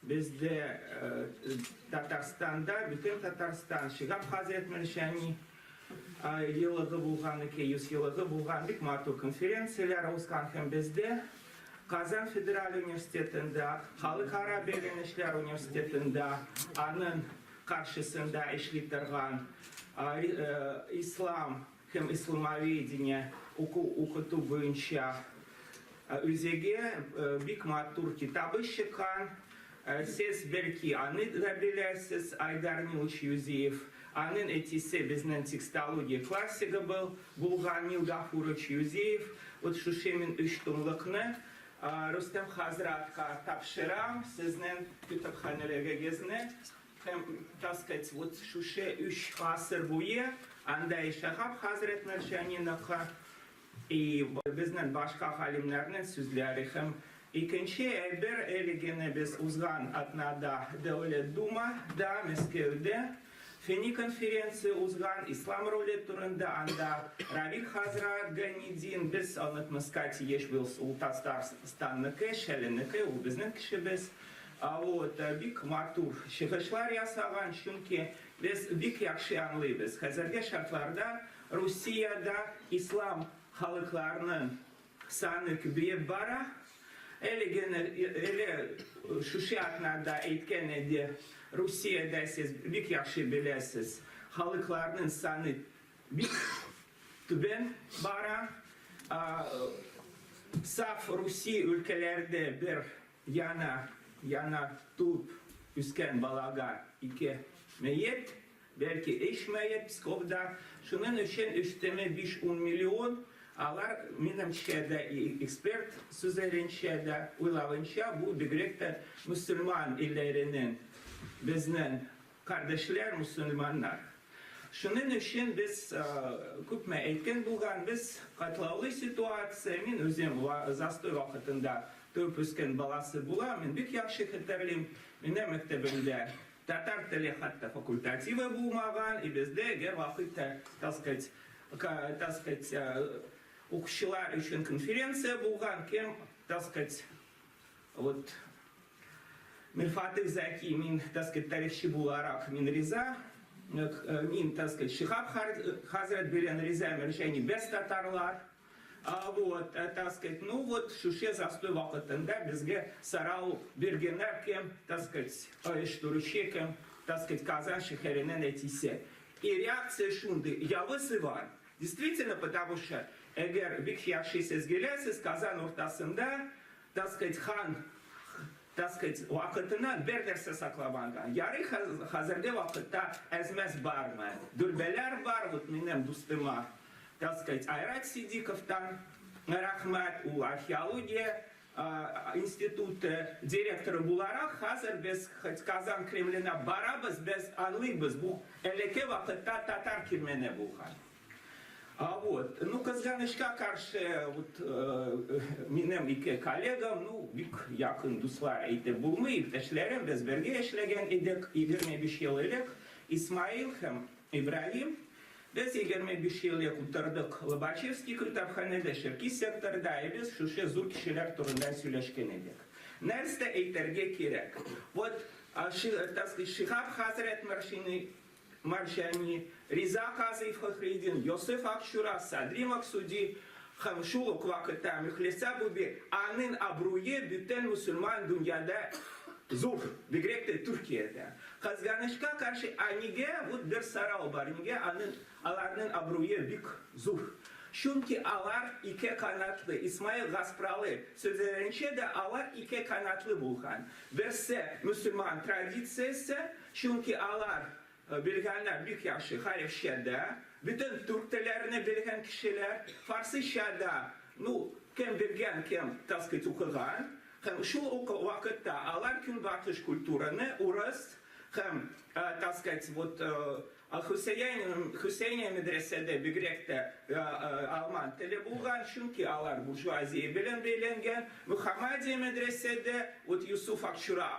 Бездә Татарстанда, бөтен Татарстан Шиһап хәзрәт Мәрҗани еллыгы булган, 200 еллыгы булган бик матур конференцияләр узган һәм бездә Казан федераль университетында, Халыкара бәйләнешләр университетында аның каршысында эшли торган ислам һәм исламоведение уку укыту буенча үзәге бик матур китабы чыккан. Сез бәлки аны да беләсез, Айдар Нилович Юзиев. Аның әтисе безнең текстология классигы был, булган Нил Гафурович Юзиев. Вот шушы мин өч томлыкны Рөстәм хәзрәткә тапшырам, сезнең көтепханәләрегезне һәм, так сказать, вот шушы өч гасыр буе анда Шәһаб хәзрәт Мәрҗаниныкы и безнең башка галимнәрнең сүзләре һәм икенче әйбер әле генә без узган атнада Дәүләт Думада, Мәскәүдә фәнни конференция узган ислам роле турында, анда Равил хәзрәт Ганидин, без онытмаска тиеш, ул Татарстанныкы, Шәленеке, ул безнең кешебез. Вот, бик матур чыгышлар ясаган, чөнки без бик яхшы аңлыйбыз, хәзерге шартларда Русиядә ислам халыкларының саны күбәеп бара. Әле генә, әле шушы атнада әйткән иде, Русиядә сез бик яхшы беләсез, халыкларның саны бик түбән бара. Саф Русия өлкәләрдә бер яна, яна туып үскән балага ике мәет, бәлки өч мәет, Псковда. Шуның өчен өстәмә 5-10 миллион, алар, минемчә дә, эксперт сүзләренчә дә, уйлавынча, бу бигрәк тә мөселман илләренең, безнең кардәшләр, мөселманнар. Шуның өчен без күпме әйткән булган, без катлаулы ситуация, мин үзем застой вакытында туып үскән баласы булам, мин бик яхшы хәтерлим, минем мәктәбемдә татар теле хәтта факультативы булмаган, и бездә әгәр вакытта, так сказать, укучылар өчен конференция булган, кем, так сказать, вот Мирфатых Заки, мин, так сказать, тарихчы буларак мин риза, мин, так сказать, Шихаб хәзрәт белән риза, Мәрҗани без татарлар. Вот, так сказать, ну вот, шушы застой вакытында безгә сорау биргәннәр, кем, так сказать, оештыручы кем, так сказать, Казан шәһәренең әтисе. И реакция шундый: Явыз Иван. Действительно, потому что, әгәр бик яхшы сез беләсез, Казан уртасында, так сказать, хан, так сказать, вакытыннан бер нәрсә сакламаган. Ярый, хәзерге вакытта әз-мәз бармы? Дөрбәләр бар, вот минем дустыма, так сказать, Айрат Сидиковтан рәхмәт, ул археология институты директоры буларак, хәзер без хоть Казан Кремленә барабыз, без аңлыйбыз, бу элекке вакытта татар кирмәне булган. А вот, ну, кызганычка каршы, вот, минем ике коллегам, ну, бик якын дуслар әйтеп булмый, иптәшләрем, без бергә эшләгән идек 25 ел элек, Исмаил һәм Ибраһим. Без 25 ел элек утырдык Лобачевский китапханәдә, Шәрки секторда, и без шушы зур кешеләр турында сөйләшкән идек. Нәрсә әйтергә кирәк? Вот, так сказать, Шихаб хәзрәт Марҗани, Риза Казый Фәхреддин, Йосыф Акчура, Садри Максуди һәм шул ук вакытта Мөхлисә Буби, аның абруе бөтен мөселман дөньяда зур, бигрәк тә Төркиядә. Кызганычка каршы, а нигә, вот бер сорау бар, нигә аның, аларның абруе бик зур? Чөнки алар ике канатлы, Исмаил Гаспралы сүзләренчә дә, алар ике канатлы булган. Берсе мөселман традициясе, чөнки алар белгәннәр бик яхшы гарәпчә дә, бөтен төрк телләрне белгән кешеләр, фарсыча да, ну, кем белгән, кем, так сказать, укыган. Һәм шул ук вакытта алар көнбатыш культураны, урыс һәм, так сказать, вот Хөсәения мәдрәсәдә бигрәк тә алман теле булган, чөнки алар буржуазия белән бәйләнгән. Мөхәммәдия мәдрәсәдә вот Юсуф Акчура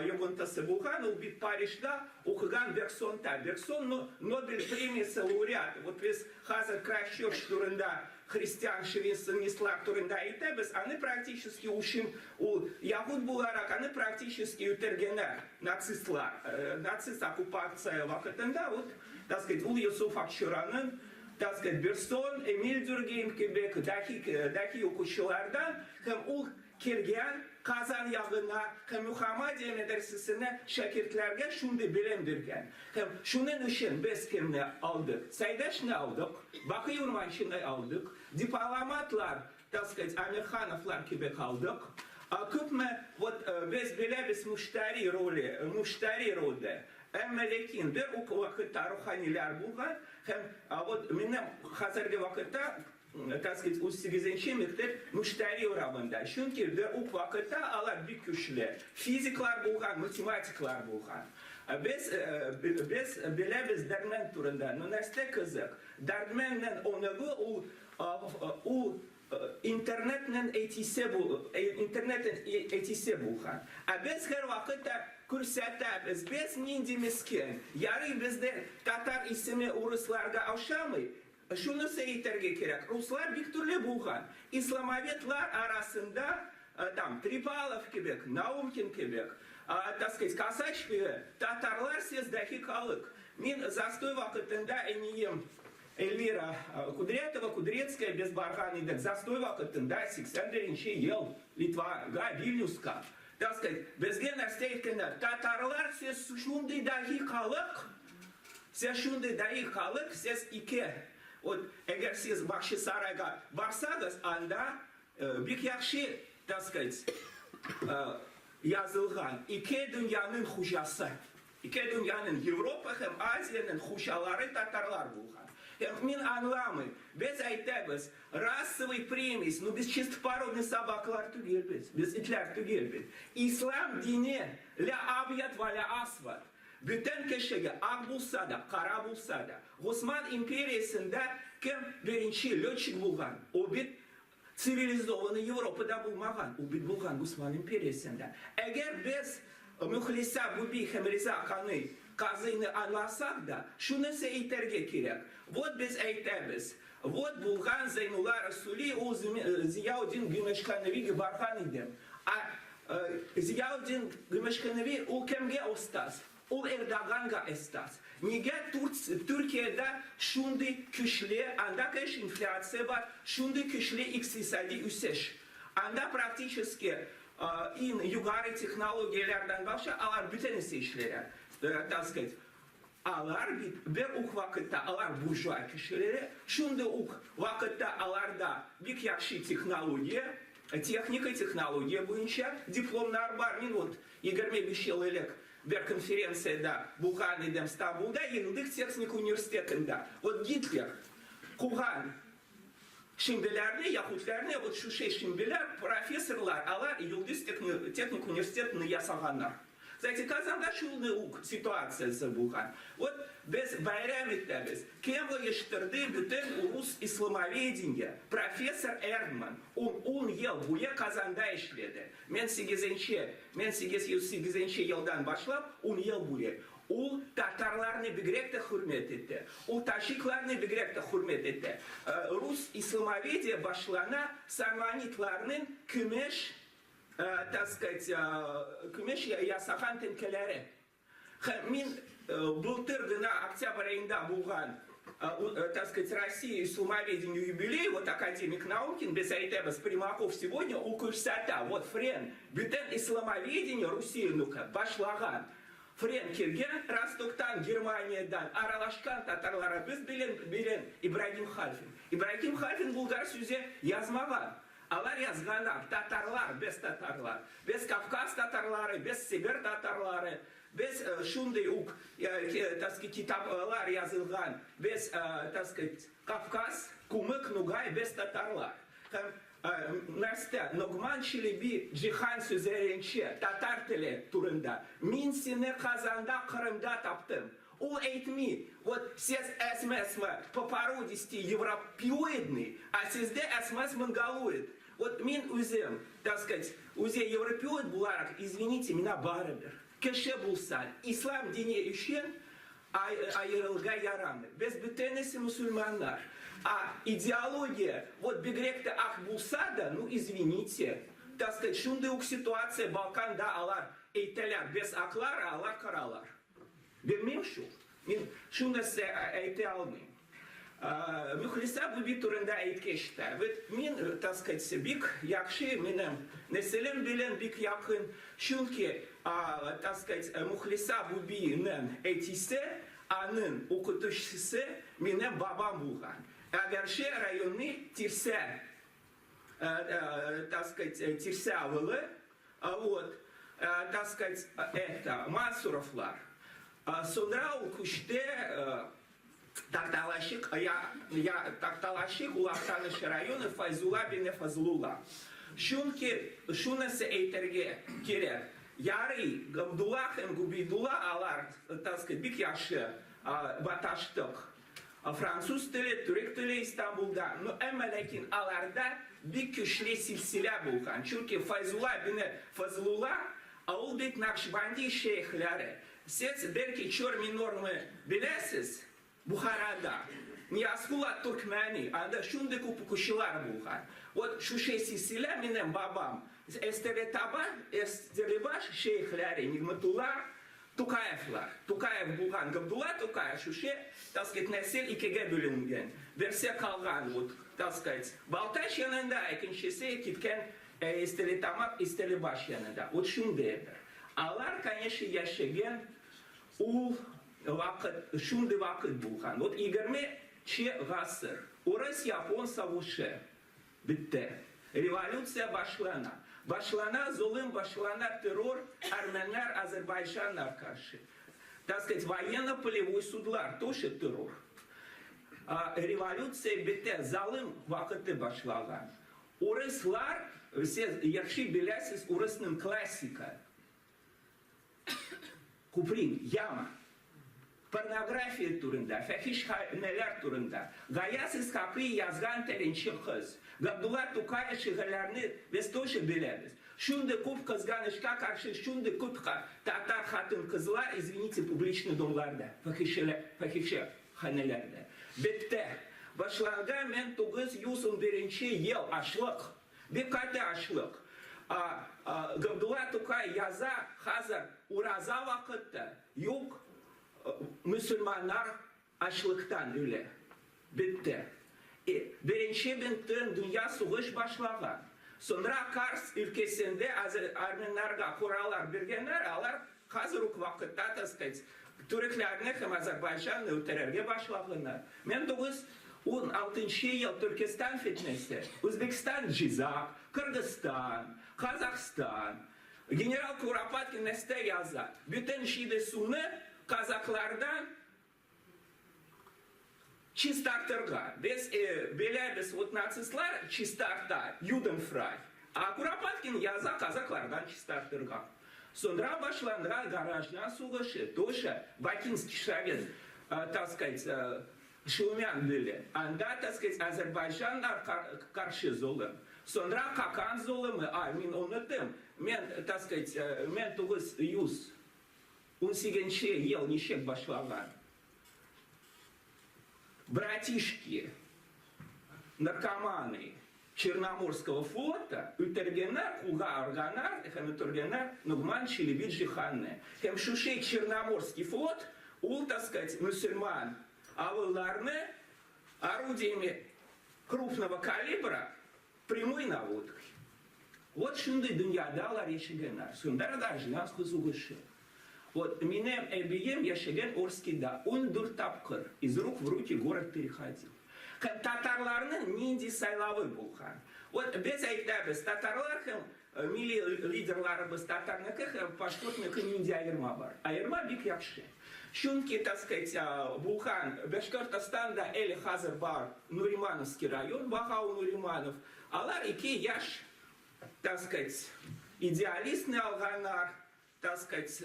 йогынтысы булган, ул бит Парижда укыган Бергсонта. Бергсон Нобель премиясе лауреаты. Вот без хәзер Крайстчерч турында христиан шовинистлар турында әйтәбез, аны практически ушин ул яһүд буларак аны практически үтергәннәр нацистлар. Нацист оккупация вакытында вот, так сказать, ул Йосыф Акчураның, так сказать, Берсон, Эмиль Дюргейм кебек дахи, дахи укучылардан һәм ул Килгән Казан ягына һәм Мөхәммәдия мәдрәсәсенә шәкертләргә шундый белем биргән. Һәм шуның өчен без кемне алдык? Сәйдәшне алдык, Бакый Урманчены алдык, дипломатлар, так сказать, Әмирхановлар кебек алдык. Күпме, вот без беләбез мөштәри роле, мөштәри роды. Әмма ләкин бер үк вакытта руханилар булган һәм вот минем хәзерге вакытта, так сказать, 18 мәктәп Мөштәри урамында. Чөнки бер үк вакытта алар бик көчле физиклар булган, математиклар булган. Без беләбез Дәрдмәнд турында. Но нәрсә кызык, Дәрдмәнднең оныгы ул ул интернетның әтисе интернетның әтисе булган. Ә без һәрвакытта күрсәтәбез, без нинди мескен. Ярый бездә татар исеме урысларга ошамый. Шунысы әйтергә кирәк, руслар бик төрле булган. Исламоведлар арасында там Трипалов кебек, Наумкин кебек, так сказать, Косач кебек татарлар сез дәхи халык. Мин застой вакытында әнием Эльвира Кудрятова, Кудрецкая без барган идек. Застой вакытында 81 нче ел Литвага, Вильнюска. Так сказать, безгә нәрсә әйткәннәр? Татарлар сез шундый дәхи халык, Сез шундый даи халык, сез ике. Вот, әгәр сез Бахчисарайга барсагыз, анда бик яхшы, так сказать, язылган, ике дөньяның хуҗасы. Ике дөньяның, Европа һәм Азиянең хуҗалары татарлар булган. Һәм мин аңламыйм, без әйтәбез, расовый примесь, ну без чистопородный собакалар түгелбез, без этләр түгелбез. Ислам дине, ля абьяд ва ля асвад. Бүтән кешегә, ак булса да, кара булса да. Госман империясендә кем беренче летчик булган? Ул бит цивилизованный Европада булмаган, ул бит булган Госман империясендә. Әгәр без Мөхлисә Буби һәм Риза Каный Казыйны аңласак да, шунысы әйтергә кирәк, вот без әйтәбез, вот булган Зәйнулла Расули, ул Зияудин Гөмешханевига барган иде. А Зияудин Гөмешханеви ул кемгә остаз? Ул Эрдоганга остаз. Нигә Төркиядә шундый көчле, анда, конечно, инфляция бар, шундый көчле икътисади үсеш? Анда практически иң югары технологияләрдән башка алар бөтенесе эшлиләр. Так сказать, алар бит бер үк вакытта алар буржуа кешеләре, шундый ук вакытта аларда бик яхшы технология, техника, технология буенча дипломнар бар. Мин вот 25 ел элек бер конференциядә булган идем Стамбулда, Йылдыз техника университетында. Вот Гитлер куган шимбеләрне, яһүдләрне, вот шушы шимбеләр, профессорлар, алар Йылдыз техника университетын ясаганнар. Кстати, Казанда шундый ук ситуациясе булган. Вот без бәйрәм итәбез. Кем оештырды бөтен урус исламоведение? Профессор Эрдман. Ул 10 ел буе Казанда эшләде. Мен 8-нче, 1808 елдан башлап 10 ел буе. Ул татарларны бигрәк тә хөрмәт итте. Ул таҗикларны бигрәк тә хөрмәт итте. Рус исламоведение башлана саманидларның көмеш, так сказать, көмеш ясаган тәңкәләре. Һәм мин былтыр гына октябрь аенда булган, так сказать, Россия исламоведение юбилей, вот академик Наумкин, без әйтәбез, Примаков сегодня ул күрсәтә, вот Френ, бүтән исламоведение Русияныкы башлаган. Френ килгән Ростоктан, Германиядән, аралашкан татарларыбыз белән белән Ибрагим Хальфин. Ибрагим Хальфин булгар сүзе язмаган. Алар язганнар, татарлар, без татарлар, без Кавказ татарлары, без Себер татарлары, без шундый ук, так сказать, китаплар язылган, без, так сказать, Кавказ, Кумык, Нугай, без татарлар. Һәм нәрсә, Ногман Челеби Җиһан сүзләренчә, татар теле турында, Мин сине Казанда, Кырымда таптым. Ул әйтми, вот сез әз-мәзме по породисти европеоидный, а сездә әз-мәз монголоид. Вот мин үзем, так сказать, үзе европеоид буларак, извините, миңа барыбер. Кеше булса, ислам дине өчен. Ayırılğa yaramay. Biz bütünisi musulmanlar. А идеология, вот бигрәк тә ак булса да, ну извините, так сказать, шундый ук ситуация Балканда алар әйтәләр, без аклар, а алар каралар. Белмим шул. Мин шунысын әйтә алмыйм. Мөхлисә Буби турында әйткәч тә, вот мин, так сказать, бик яхшы минем нәселем белән бик якын, чөнки, так сказать, Мөхлисә Бубиның әтисе, аның укытучысы минем бабам булган. Әгерҗе районы Тирсә, так сказать, Тирсә авылы, вот, так сказать, это, Мансуровлар. Соңра ул күчте Такталачык, я, Такталачык, ул Актаныш районы, Файзулла бине Фазлулла. Чөнки шунысы әйтергә кирәк. Ярый, Габдулла һәм Губейдулла алар, так сказать, бик яхшы баташтык. Француз теле, төрек теле Истанбулда. Но әмма ләкин аларда бик көчле силсилә булган. Чөнки Файзулла бине Фазлулла, ул бит Накшбанди шәехләре. Сез бәлки Чор Минорны беләсез, Бухарада. Ниязкул ат-Туркмәни, анда шундый күп укучылар булган. Вот шушы силсилә минем бабам Эстерлетабаш, Эстерлебаш шәехләре Нигматулла Тукаевлар. Тукаев булган Габдулла Тукаев шушы, так сказать, нәсел икегә бүленгән. Берсе калган, вот, так сказать, Балтач янында, икенчесе киткән Эстерлетамак, Эстерлебаш янында. Вот шундый бер. Алар, конечно, яшәгән ул вакыт, шундый вакыт булган. Вот 20 гасыр. Урыс-япон сугышы бетте. Революция башлана. Башлана золым, башлана террор армяннар, азербайджаннар каршы. Так сказать, военно-полевой судлар, тоже террор. Революция бетте, залым вакыты башлаган. Урыслар, все яхшы беләсез, урысның классика. Куприн, Яма. Порнография турында, фәхишханәләр турында. Гаяз Исхакый язган Теләнче кыз. Габдулла Тукай шигырьләрне без тоже беләбез. Шундый күп кызганычка каршы, шундый күп татар хатын-кызлар, извините, публичный домларда, фәхишәханәләрдә. Бетте. Башланган 1911 ел ачлык. Бик каты ачлык. Габдулла Тукай яза, хәзер ураза вакыты, юк, мөселманнар ачлыктан үлә. Бетте. Беренче бөтен дөнья сугыш башлаган. Соңра Карс өлкәсендә армяннарга кораллар биргәннәр, алар хәзер үк вакытта, так сказать, төрекләрне һәм Азербайҗанны үтерергә башлаганнар. 1916 ел Төркестан фитнәсе, Үзбәкстан Җизак, Кыргызстан, Казахстан. Генерал Куропаткин нәрсә яза? Бөтен шиде суны казаклардан чистартырга. Без беләбез, вот нацистлар чистарта, Юденфрай. А Куропаткин яза казаклардан чистартырга. Соңра башланган граждан сугышы, тоже Бакинский совет, так сказать, Шаумян белән. Анда, так сказать, Азербайджаннар каршы золым. Соңра Какан золымы, мин оныттым, мен, так сказать, 1918 ел ничек башлаган. Братишки, наркоманы Черноморского флота үтергәннәр, кулга алганнар һәм үтергәннәр Ногман Челеби Җиһанны. Һәм шушы Черноморский флот, ул, так сказать, мөселман авылларны орудиями крупного калибра прямой наводкой. Вот шундый дөньяда алар яшәгәннәр. Шунда граждан сугышы. Вот минем әбием яшәгән Орскида 14 тапкыр из рук в руки город переходил. Һәм татарларның нинди сайлавы булган. Вот без әйтәбез, татарлар һәм милли лидерларыбыз татарныкы һәм башкортныкы нинди аерма бар. Аерма бик яхшы. Чөнки, так сказать, булган Башкортостанда әле хәзер бар Нуримановский район, Бахау Нуриманов. Алар ике яшь, так сказать, идеалистны алганнар, так сказать,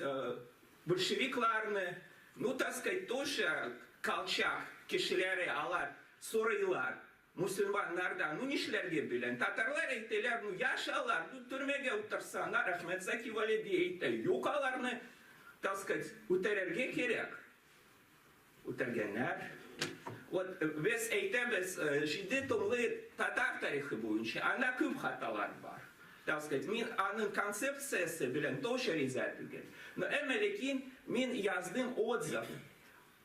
большевикларны, ну, так сказать, тоже Колчак кешеләре алар сорыйлар мусульманнардан, ну, нишләргә белән. Татарлар әйтәләр, ну, яшь алар, ну, төрмәгә утырсаңар, Әхмәт Заки Валиди әйтә, юк аларны, так сказать, үтерергә кирәк. Үтергәннәр. Вот без әйтәбез, җиде томлы татар тарихы буенча, анда күп хаталар бар. Так сказать, мин аның концепциясе белән тоже риза түгел. Но әмма ләкин мин яздым отзыв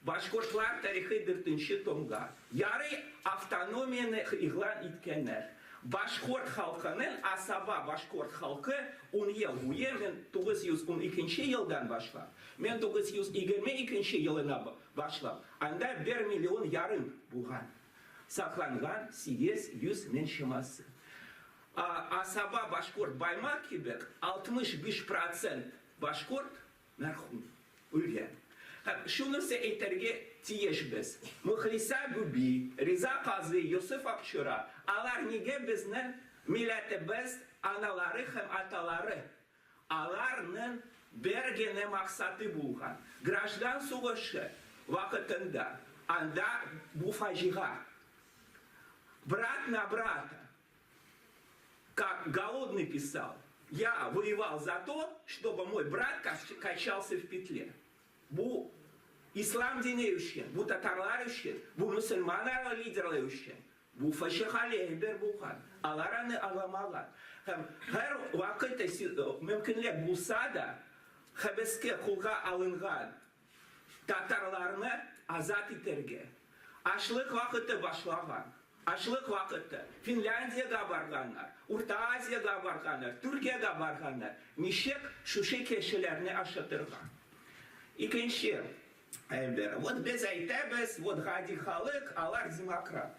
Башкортлар тарихы дүртенче томга. Ярый автономияне игълан иткәннәр. Башкорт халкының асаба башкорт халкы ун ел буе, 1912 елдан башлап, 1922 елына башлап, анда бер миллион ярым булган. Сакланган 800 мең чамасы. Асаба башкорт Баймак кебек 65 процент башкорт Мәрхүм. Үлгән. Һәм шунысы әйтергә тиешбез, Мөхлисә Гүби, Риза Казый, Йосыф Акчура, алар нигә безнең милләтебез аналары һәм аталары? Аларның бер генә максаты булган, граждан сугышы вакытында анда бу фаҗига. Брат на брата. Как Голодный писал, я воевал за то, чтобы мой брат качался в петле. Бу ислам дине өчен, бу татарлар өчен, бу мөселман лидерлар өчен, бу фаҗигале әйбер булган. Алар аны аңламаган. Һәм һәр вакыт мөмкинлек булса да, хәбескә кулга алынган татарларны азат итәргә. Ачлык вакыты башлаган. Ачлык вакыты. Финляндиягә барганнар, Урта Азиягә барганнар, Төркиягә барганнар. Ничек шушы кешеләрне ашатырга? Икенче әйбер. Вот без әйтәбез, вот гади халык, алар демократ.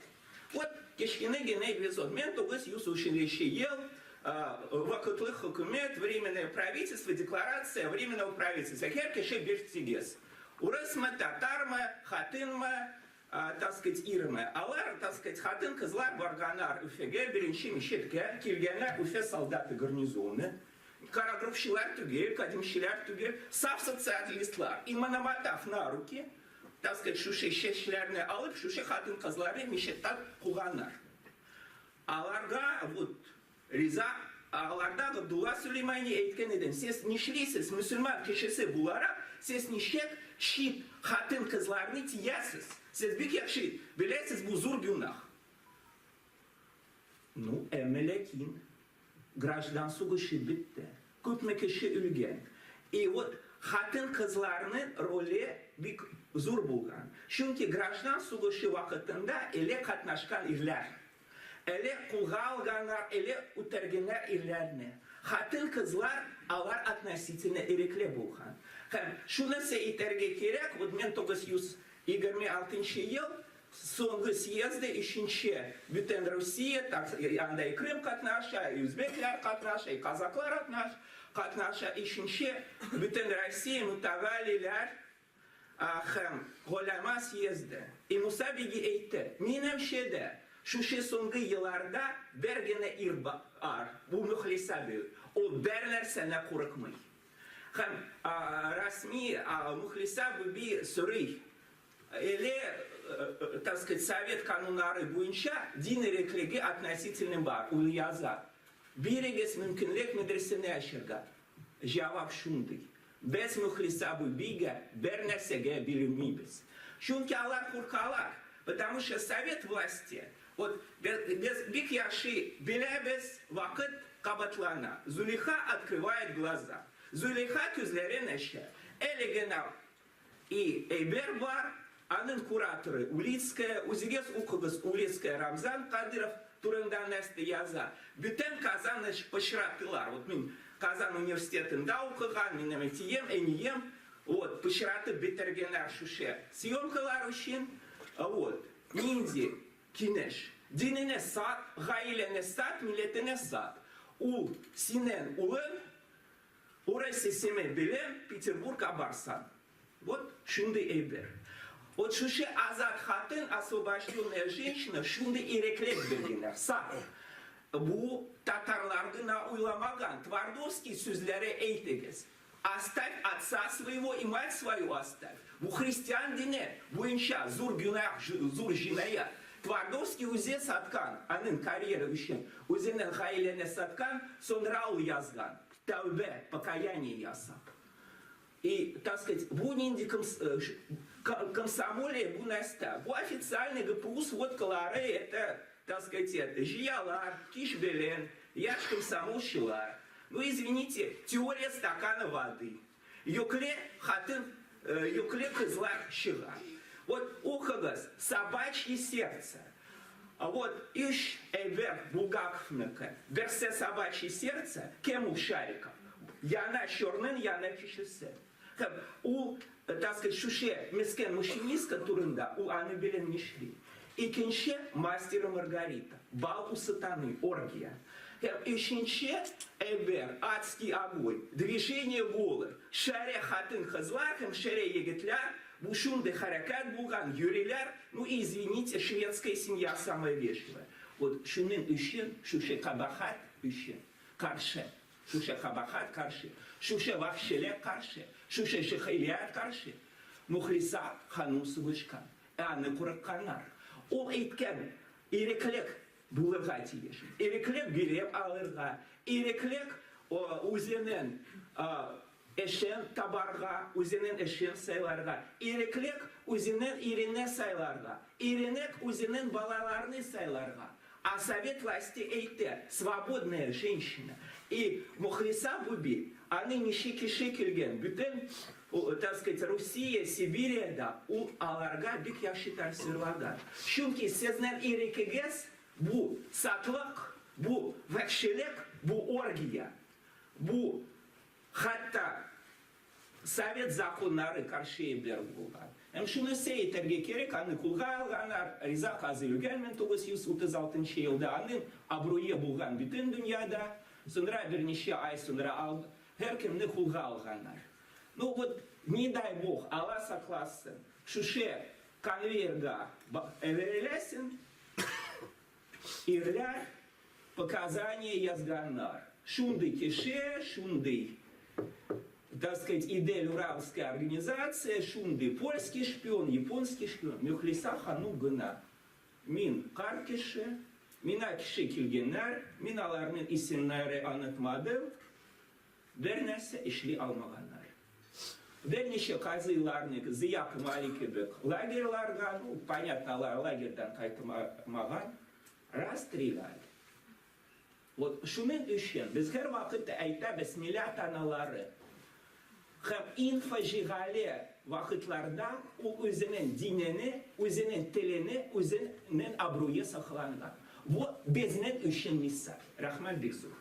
Вот кечкенә генә эпизод. 1903 ел, вакытлы хөкүмәт, временное правительство, декларация временного правительства. Һәр кеше бертигез. Урысмы, татармы, хатынмы, так сказать, ирме. Алар, так сказать, хатын-кызлар барганнар Өфегә, беренче мичеткә килгәннәр Өфе солдаты гарнизоны. Карагруппчылар түгел, кадимчеләр түгел, саф социалистлар. И намотав на руки, так сказать, шушы чәчләрне алып, шушы хатын-кызларны мичеттән куганнар. Аларга вот Риза аларда Габдулла Сөләймани әйткән иде, сез нишлисез, мөселман кешесе буларак, сез ничек чит хатын-кызларны тиясез? Сез бик яхшы беләсез, бу зур гөнаһ. Ну, әмма ләкин граждан сугышы бетте. Күпме кеше үлгән. И вот хатын-кызларның роле бик зур булган. Чөнки граждан сугышы вакытында элек катнашкан ирләр. Элек кулга алганнар, элек үтергәннәр ирләрне. Хатын-кызлар алар относительно ирекле булган. Һәм шунысы әйтергә кирәк, вот 1926 ел соңгы съезды өченче бөтен Русия, так, анда и Крым катнаша, и үзбәкләр катнаша, и казаклар катнаша, өченче бөтен Россия мутавалиләр һәм голяма съезды. И Муса биги әйтте, минемчә дә, шушы соңгы елларда бер генә ир бар, бу Мөхлиса би, ул бер нәрсәне курыкмый. Һәм рәсми Мөхлиса би сорый, Эле, так сказать, совет кануннары буенча дин иреклеге относительно бар, ул яза. Бирегез мөмкинлек мәдрәсәне ачырга. Җавап шундый. Без Мөхлис абый бигә бер нәрсәгә бирелмибез. Чөнки алар куркалар, потому что совет власти, вот без бик яхшы беләбез, вакыт кабатлана. Зулейха открывает глаза. Зулейха күзләрен ача. Әле генә И әйбер бар, аның кураторы Улицкая, үзегез укыгыз, Улицкая Рамзан Кадыров турында нәрсә яза. Бүтән Казанны пычраттылар. Вот мин Казан университетында укыган, минем әтием, әнием, вот, пычратып бетергәннәр шушы съемкалар өчен. Вот, нинди киңәш. Динеңне сат, гаиләңне сат, милләтеңне сат. Ул синең улың, Урыс исеме белән Петербургка барсаң. Вот шундый әйбер. Вот шушы азат хатын, освобожденная женщина, шундый иреклек биргәннәр. Сак. Бу татарлар гына уйламаган. Твардовский сүзләре әйтегез. Оставь отца своего и мать свою оставь. Бу христиан дине буенча зур гөнаһ, зур җинаять. Твардовский үзе саткан, аның карьера өчен үзенең гаиләне саткан, соңра ул язган. Тәүбә, покаяние ясап. И, так сказать, бу нинди Комсомоле бу нәрсә? Бу официальный ГПУ сводкалары, это, так сказать, это, җыялар, кич белән, яшь комсомолчылар. Ну, извините, теория стакана воды. Йөкле хатын, йөкле кызлар чыга. Вот укыгыз, «Собачье сердце». Вот өч әйбер Булгаковныкы. Берсе «Собачье сердце», кем ул Шариков? Яна чорның яна кешесе. Һәм ул, так сказать, шушы мескен машинистка турында ул аны белән нишли. Икенче «Мастер и Маргарита», бал у сатаны, оргия. Һәм өченче әйбер «Адский огонь», движение голых. Шәрә хатын-кызлар һәм шәрә егетләр, бу шундый хәрәкәт булган, йөриләр, ну и извините, шведская семья самая вежливая. Вот шуның өчен, шушы кабахәт өчен каршы. Шушы кабахәт каршы, шушы вәхшилек каршы, шушы җаһилият каршы Мухлиса ханым сугышкан. Ә аны курыкканнар. Ул әйткән, иреклек булырга тиеш. Иреклек биреп алырга, иреклек үзенең эшен табарга, үзенең эшен сайларга, иреклек үзенең ирене сайларга, иренек үзенең балаларны сайларга. А совет власти әйтә, свободная женщина. И Мухлиса Буби, аны ничә кеше килгән, бөтен, так сказать, Русия, Сибириядә ул аларга бик яхшы тасвирлаган. Чөнки сезнең ирекегез бу сатлык, бу вәхшилек, бу оргия. Бу хәтта Совет законнары каршы әйбер булган. Һәм шунысы әйтергә кирәк, аны кулга алганнар, Риза казый үлгән 1936 елда, аның абруе булган бөтен дөньяда, соңра берничә ай соңра ал, һәркемне кулга алганнар. Ну вот, не дай бог, Алла сакласын, шушы конвейерга әвереләсең, ирләр показания язганнар. Шундый кеше, шундый, так сказать, Идель-Уральская организация, шундый польский шпион, японский шпион. Мөхлиса ханым гына. Мин карт кеше, миңа кеше килгәннәр, мин аларның исемнәре онытмадым, бер нәрсә эшли алмаганнар. Берничә казыйларны Зыя Камали кебек лагерьларга, ну, понятно, алар лагерьдан кайтмаган, расстреляли. Вот шуның өчен без һәрвакыт әйтәбез милләт аналары һәм инфоҗигале вакытларда ул үзенең динене, үзенең телене, үзенең абруе сакланган. Бу безнең өчен мисал. Рәхмәт бик зур.